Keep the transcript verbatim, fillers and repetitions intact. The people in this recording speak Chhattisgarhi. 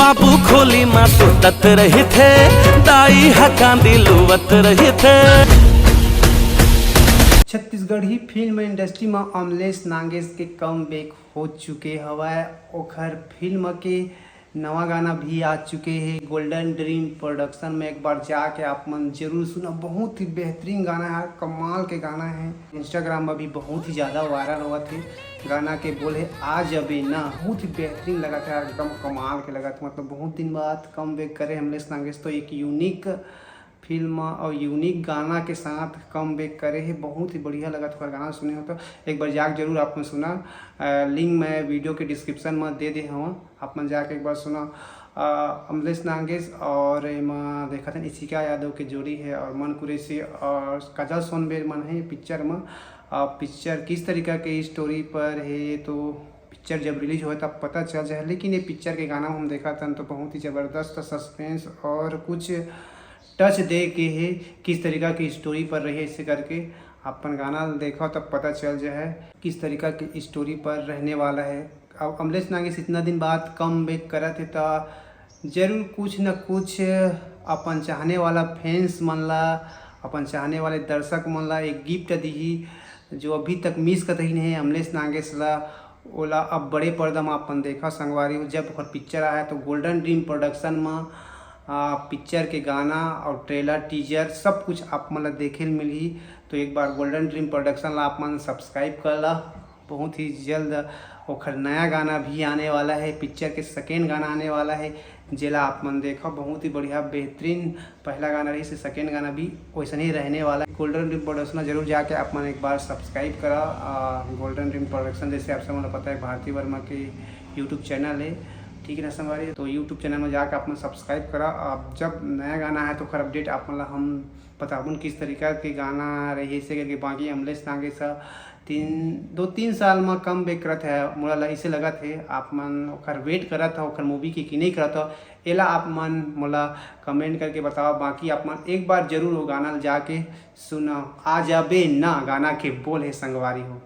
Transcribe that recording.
बाबू खोली मा सुतत रहिथे, दाई ह कांदी लुवत रहिथे। छत्तीसगढ़ी फिल्म इंडस्ट्री म अमलेश नागेश के कम बैक हो चुके हवय। ओखर फिल्म के नवा गाना भी आ चुके हे गोल्डन ड्रीम प्रोडक्शन में। एक बार जाके आप मन जरूर सुना, बहुत ही बेहतरीन गाना है, कमाल के गाना है। इंस्टाग्राम में भी बहुत ही ज़्यादा वायरल होवत हे गाना के बोल हे आ जबे ना, बहुत ही बेहतरीन लगत है, एकदम कमाल के लगत है। मतलब बहुत दिन बाद कम बैक करे अमलेश नागेश, तो एक यूनिक फिल्म और यूनिक गाना के साथ कम बैक करे हे। बहुत ही बढ़िया लगत है गाना सुने हो तो एक बार जाके जरूर आप मन सुना। लिंक मैं वीडियो के डिस्क्रिप्शन में दे दे हूँ, आप मन जाके एक बार सुना। अमलेश नागेश और एमा देखत हन इशिका यादव के जोड़ी है और मन कुरैशी और काजल सोनबेर मन है पिक्चर में। पिक्चर किस तरीका के स्टोरी पर है तो पिक्चर जब रिलीज होए तब पता चल जाए, लेकिन ये पिक्चर के गाना हम देखत हन तो बहुत ही ज़बरदस्त सस्पेंस और कुछ टच दे के हे, किस तरीका की स्टोरी पर रही है, इसे करके अपन गाना देखो तब पता चल जाए किस तरीका की स्टोरी पर रहने वाला है। अब अमलेश नागेश इतना दिन बाद कम बैक करत है तो जरूर कुछ न कुछ अपन चाहने वाला फैंस मन ला, अपन चाहने वाले दर्शक मन ला एक गिफ्ट दीही जो अभी तक मिस कतही नहीं है अमलेश नागेश ला। ओला अब बड़े पर्दा में अपन देखा संगवारी हो, जब ओकर पिक्चर आया तो गोल्डन ड्रीम प्रोडक्शन में पिक्चर के गाना और ट्रेलर टीजर सब कुछ आप मन ला देखे मिलही। तो एक बार गोल्डन ड्रीम प्रोडक्शन ला आप मन सब्सक्राइब कर ला। बहुत ही जल्द ओखर नया गाना भी आने वाला है, पिक्चर के सेकेंड गाना आने वाला है, जेला आप मन देखो। बहुत ही बढ़िया बेहतरीन पहला गाना रही से सेकेंड गाना भी वैसे ही रहने वाला है। गोल्डन ड्रीम प्रोडक्शन जरूर जाके आप मन एक बार सब्सक्राइब करा। गोल्डन ड्रीम प्रोडक्शन जैसे आप सब मन पता है भारती वर्मा के यूट्यूब चैनल है, ठीक है ना संगवारी। तो यूट्यूब चैनल में जाके आप मन सब्सक्राइब करा। अब जब नया गाना है तो ओखर अपडेट आप मन ला हम बताबुन किस तरीका के गाना रही से करके। बाकी अमलेश नागेश तीन दो तीन साल में कम बैक करत है, मोला ऐसे लगत है आप मन ओखर वेट करत हो ओखर मूवी के कि नहीं करत हो, एला आप मन मोला कमेंट करके बताओ। बाकी आप मन एक बार जरूर वो गाना जाके सुनो। आ जाबे ना गाना के बोल है संगवारी हो।